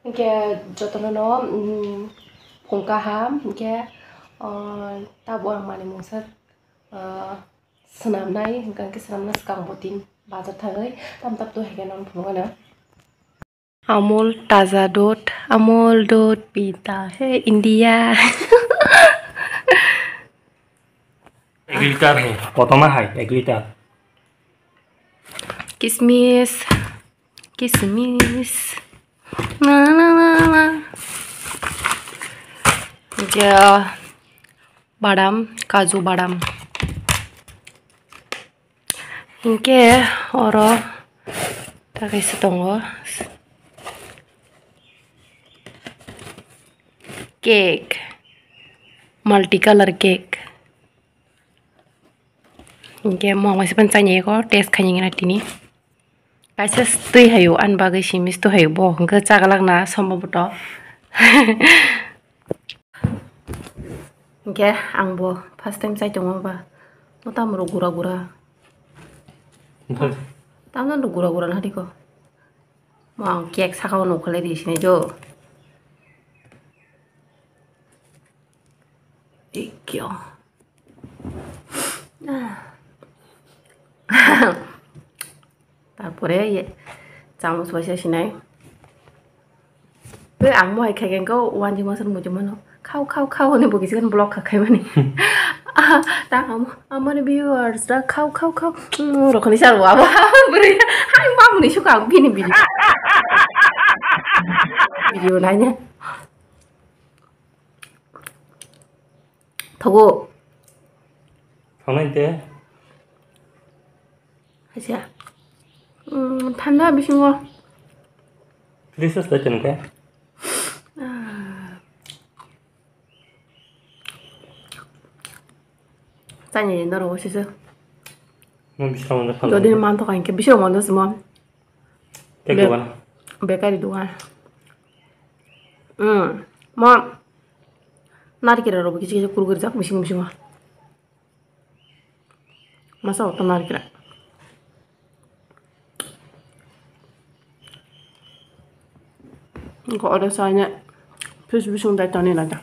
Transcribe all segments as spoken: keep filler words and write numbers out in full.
Hwnkhe jotono no, mm, phung kaham, hwnkhe, o, tabuk ang manwi mungsa, o, swnamnai, hwnkhe swnamna swkang bo tin bazar thangwi tam tam twi hai khe nono phunukgano. Amul taza dudh, Amul dudh pita hai India. Ek litar hai, kotoma hai, ek litar. Kismis, kismis. Na, na, na, na. Ya, badam, kaju badam. Hinkhe oro ta kaisa tongo. Cake, multi color cake. Hinkhe mo waisa pan chani eko test khaini ngana tini. Kaisa twi hayo ani bagwi simis twi hayo bo hinkhe chagalak na somboboto. Hinkhe ang bo first time chai tongo ba. Mo tamo rok gura gura. Tamno rok gura gura na diko. Mo ang cake saka o nukhalai di sini jo. Ikyo. Tarpore ye, chamus bai se sinai. Tei ang mohai khaikhe khe wanjima sar muchung mano. Khao, khao, khao hwnwi bo kisa block kha khaimani. Ah, ta amo, amoni viewers da khao, khao, khao. Mm, rokhani sar wa ba bwrwi. Hai mamuni suka ang bini video. Video naine. Thogo. Thangnaini te? Haisa. Mm, thanda bisingo. Delicious bai tong khe. Ah. Chani norok sisa. Mo bising rok thang. Jodi man to kain ke bising rok mando simo. Cake Be-, dogan. Bakery dogan. Hmm. Mo narikira rok kisi kisi kurkuri jak bising bisingo. Masa oto narikira. Ko oro sanya fridge bising dai toni lada.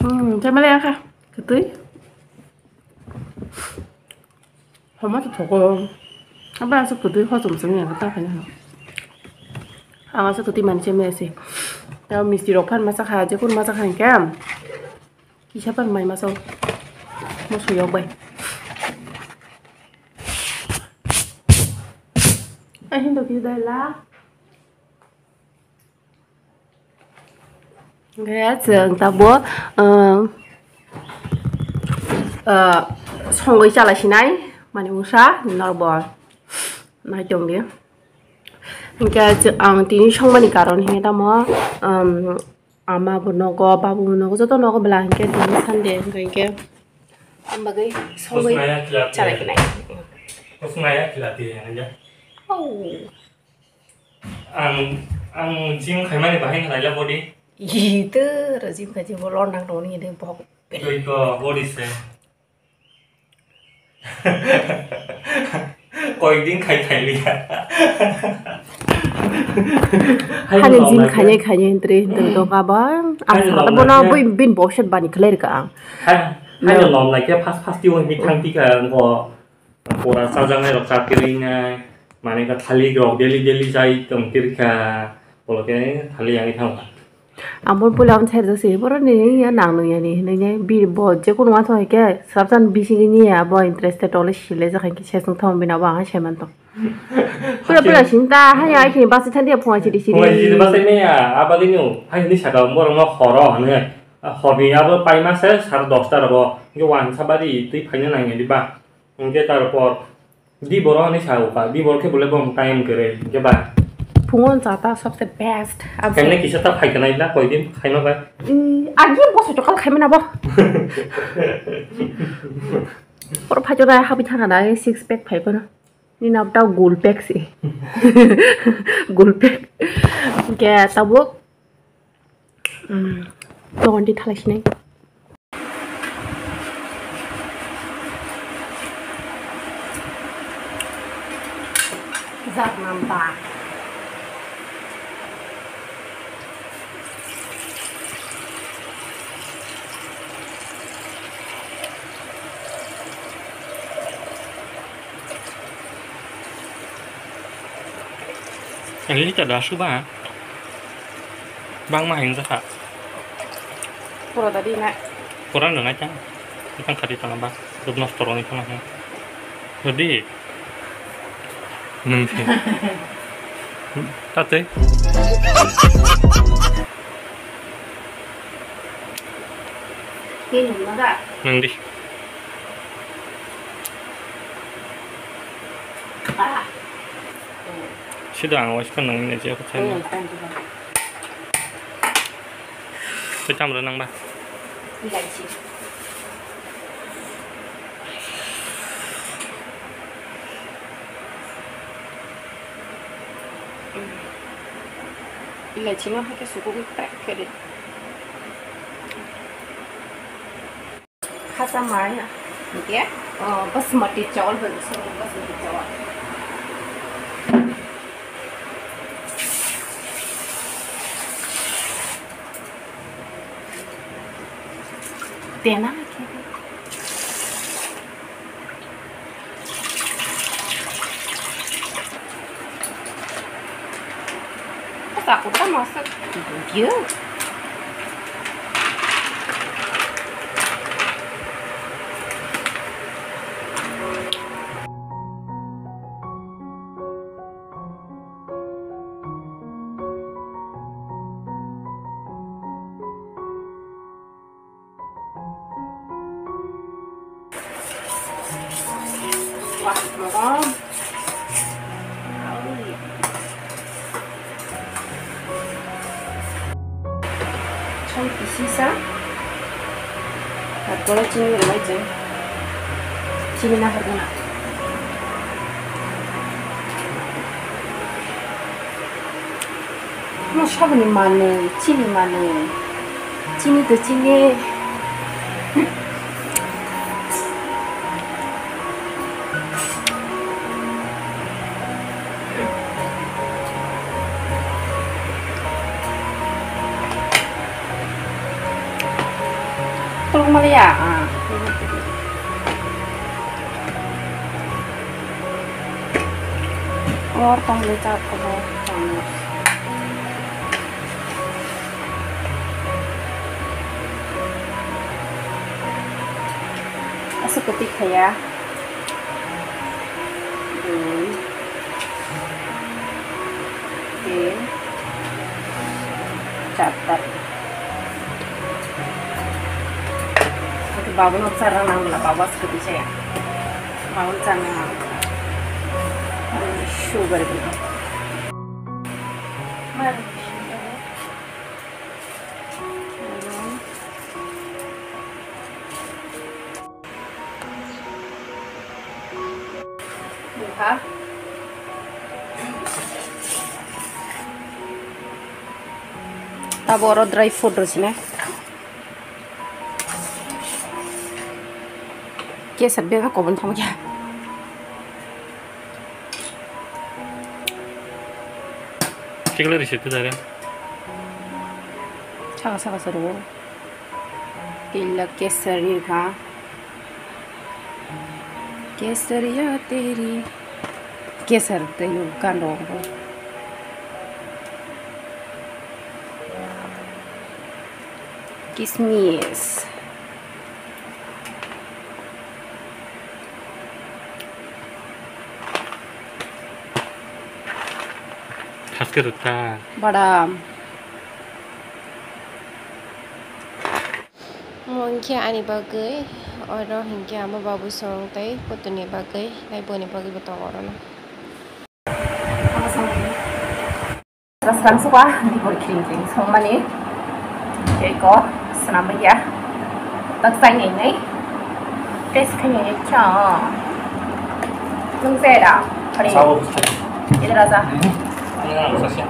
Hmm, tei mali angkha kwtwi. Homa to thogo. Aba aswk kwtwi hochom simi ang ta khaina. Ang aswk kwtwi mani simi asi. Tei misti rok phan masa kha, jekun masa kha hinkhe. Kisa phan mai masa. Mo suyok bai. Ai hindo kisa dai la. Hwnkhe chwng tabuk, uh, uh, songwi chalaisinai, mani mungsa norok bo nai tongdi. Hwnkhe chwng, ang tini songmani karon hinkhe tamo, um, ama bo nogo, babo bo nogo, joto nogo bwla hinkhe tini Sunday hinkhe, hinkhe, ang bagwi songwi chalaisinai. Oh. Ang, ang gym khaimani bahai khlaila body. Ih, toro gym khai gym bo londang tongni de bok. Twi ko body se. Koidin khai khai liya. Hani gym khainai khainai hintri hintri to kabang. Ang sata bono bui bin bokset bani khlai rika ang. Hai, hai lom lai khe fast fast tiwi mi thang tika ngo. Pora chajaknai rok chat kwrwi wngnai, manwi khe thalik rok daily daily chai tong khe rikha, bolo khe thalik yangwi thango. Amo puila ang ser jasi, borok ni ya nang nung yani, hinui ya, bi bo je kono wansuk hai khe, swrapsa ni bisingni ya, bo interested tole sile jak hai khe se sung thango bini abo ang hai sai man tong. Puila puila sing ta, hai ya, hai khe basi thandi ya, phung hai sidi sidi. Phung hai sidi basi ne ya, abagwi no, hai hinui saka borok no horo hinui, horni abo paima se sare dosta rogo, hwnkhe wansa bari twi phaina nang ya di ba. Hwnkhe tarpor di boro hinui sa uka, di boro khe bole bong time kwrwi, hwnkhe ba. Phungo cha ta sabse best. Kemne kisa ta phai kwnai na, koi din khaima ba? Agi boso chokal khaimani abo. Por phaito na habwi thangna na six pack phai phano. Nini abo tao gold pack se. Gold pack. Hingke tabuk, mm, dogan di thalai sinai. Jak nang ba. Ang liter da suba. Bang ma hing jaka. Pura da di na. Pura da na chang. Itang khati tang ba. Dub nos toroni khama hing. Jadi. Nung si. Tate. Nung di. Sida ang waisa nang ni je ko chai. Tei tamo rw nang ba? Ilaichi. Ilaichi no hai khe sukugwi crack khe di. Khacha mai, hingke, oh, basmati chawal bai song, basmati chawal. Tena khe. Asa kuta masak. Iya. Wah, morom. Song kisisa. Tattore chini rwmai chwng. Chini nahar gana. Mo saboni manwi, chini manwi. Chini to chini. Kuluk maliya, ah. Or tong le chap ko bo. Aswk kwtwi khaya. Dui. Tin. Char ta. Ito babono chara nang la, babo aswk kwtwi chaya. Babono chana nang. Sugar di. Mar. Abo oro dry fruit rw sini. Kesar bega kobon thamo kya. Chikla risi tu dare. Saka saka soro. Killa kesari kha. Kesariya teri. Kesar tei kando. Kismis. Thaske rwkha. Badam. Omo hinkhe ani bagwi, oro hinkhe amo babu song tei putuni bagwi, tei boni bagwi bo tongo orono. Srang srang suka, dibor kring kring songmani. Tei ko swnam ya. Tak sai ngai ngai. Test khainai khe o. Nwng se da? Hari. Sao. Idra ja. Ini kan susah sih.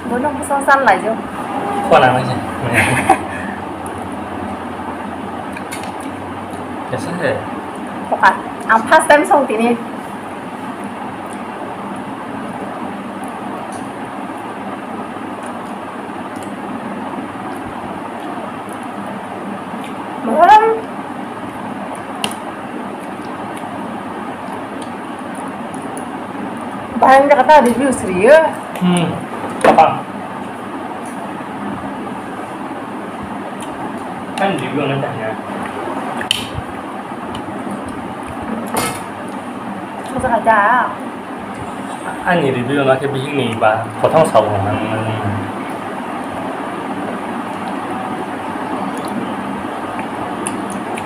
Bono bwswng chan lai jo. Kona nang se. Biasa se. Khoka. Ang first time song tini. Bahai wngkha ta review sriyo. Hmm. Apa? Kan review na tanya. Kasa kata. Ani review na khe bihik ni ba kothong sao nang nang.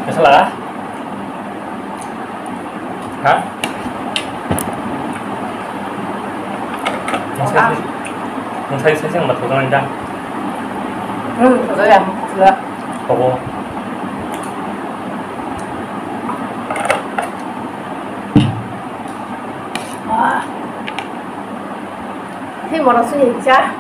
Kasa la? Ha? Nang sai, nang sai, sai, sai, ma thogo nang da. Hmm, thogo ya, thogo. Thogo. Wah. Hei, moro sui cha.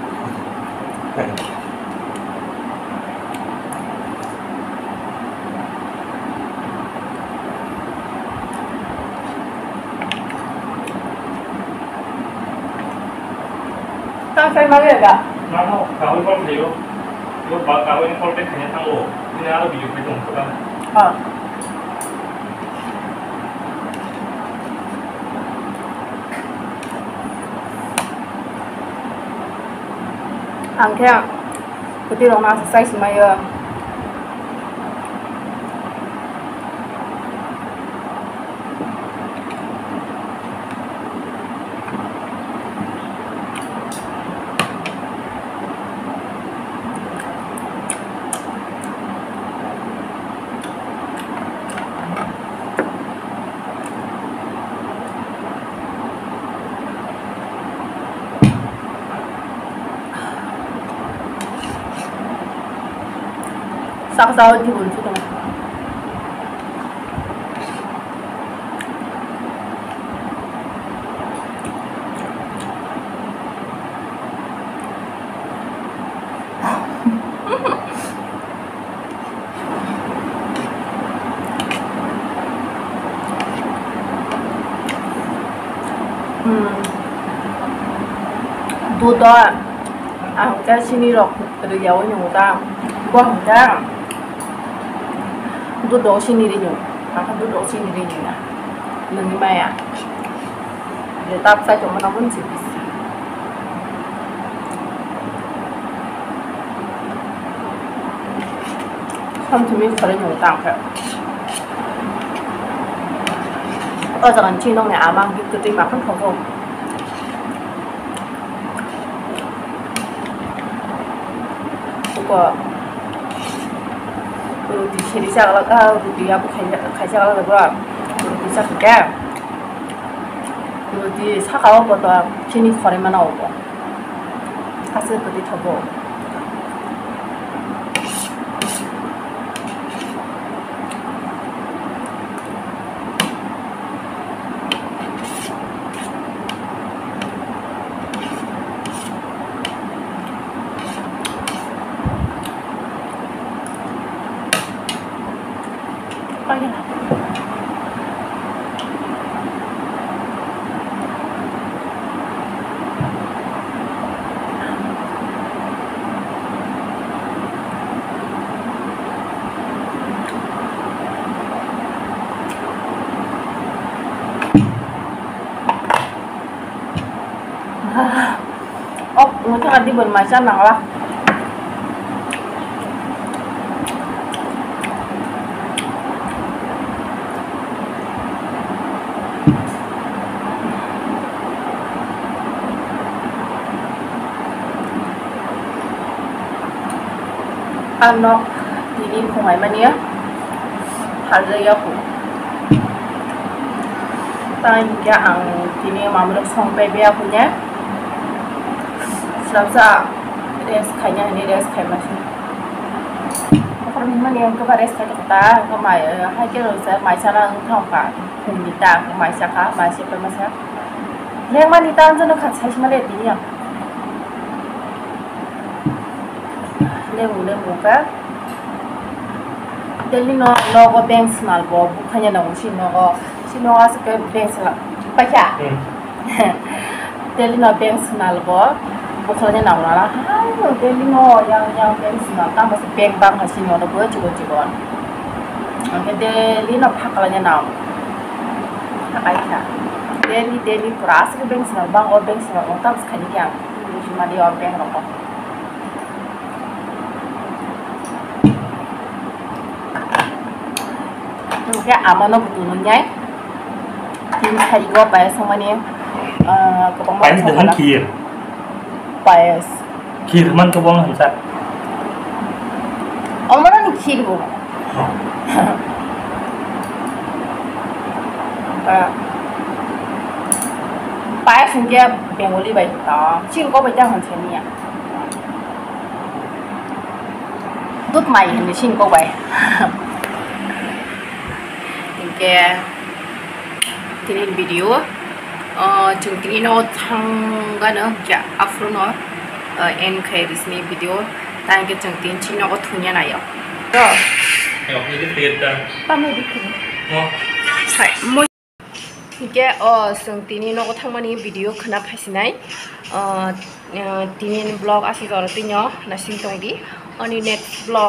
Tang sai ma le ga. Mano, kahwi call khayo. Yo ba kahwi ni call back khaina thango. Ini aro video khaito hwnka. Ha. Ang khe kwtwi rok no aswk chai singmai o. Sak sao di bun si tong. Hmm. Dudo ang khe sini rok rwyaui nungo ta. Bo hwnkhe dudo sini rinw. Ang khe dudo sini rinw na. Nungwi maya. Tap sai tongmano boni se bisi. Samsimi khoroi nung tang khe. O jaga ni chini nokni ama hwnkhe kwtwi makhon thokjak. Suko ruti siri chaglak, ah, ruti abo khaisa, khaisa glak bo. Ruti chakha khe. Ruti saka o poto chini khoroi mano obo. Aswk kwtwi thogo. Ok, mui thaka di bwrwi mai cha nangla. Ang nok tini phungai mani phaljakya kho. Tei hinkhe ang tini mamrok songwi pai biyakho ne. Swrapsa rest khaina hinwi rest khaima se. Mani ang kaba rest khai ta, ang mai, hai ke rojak mai sana ang thong ka. Ni ta ang mai saka, mai se pa masa. Leng mani ta ang jano khat sai male tini ang. Lemu lemu ka. Delhi no nogo bank swnal bo bukhanya na usi nogo. Si nogo asuk bank swnal. Paikha. Hmm. Delhi no bank swnal bo, bukhwlani nang nana, hai no Delhi no yang yang bank swnal, tamo se bank bang hai sini ono bo chikon chikon. Angke Delhi no phakalani nang, phakai kha. Delhi, Delhi pura aswk bank swnal bang, o bank swnal no tamo se khaini khe ang, buji mani o bank rok. Hingke amano bo tunui nai. Tin sarigo payas wngmani, ah, kwbangma Payas wngmani. Dengan kheer. Payas. Kheer man kwbang hamsa. Omono ni kheer bo. Ah, payas hingke Bengali bai ta. Chini kok bai ta hwn sani ya. Dut mai hinwi sini kok bai. Hingke tini video, ah, chwng tini no thang gano hingke afro no, ah, end khai risini video. Ta hingke chwng tini chini nogo thunya nayo. To. Yo, ini clear ta. Tamo dikhi. Mo. Hai, mo. Hingke o chwng tini nogo thangmani video khwna phaisinai. O, o, tini ni vlog aswk jora twi no naising tongdi. Ani next vlog.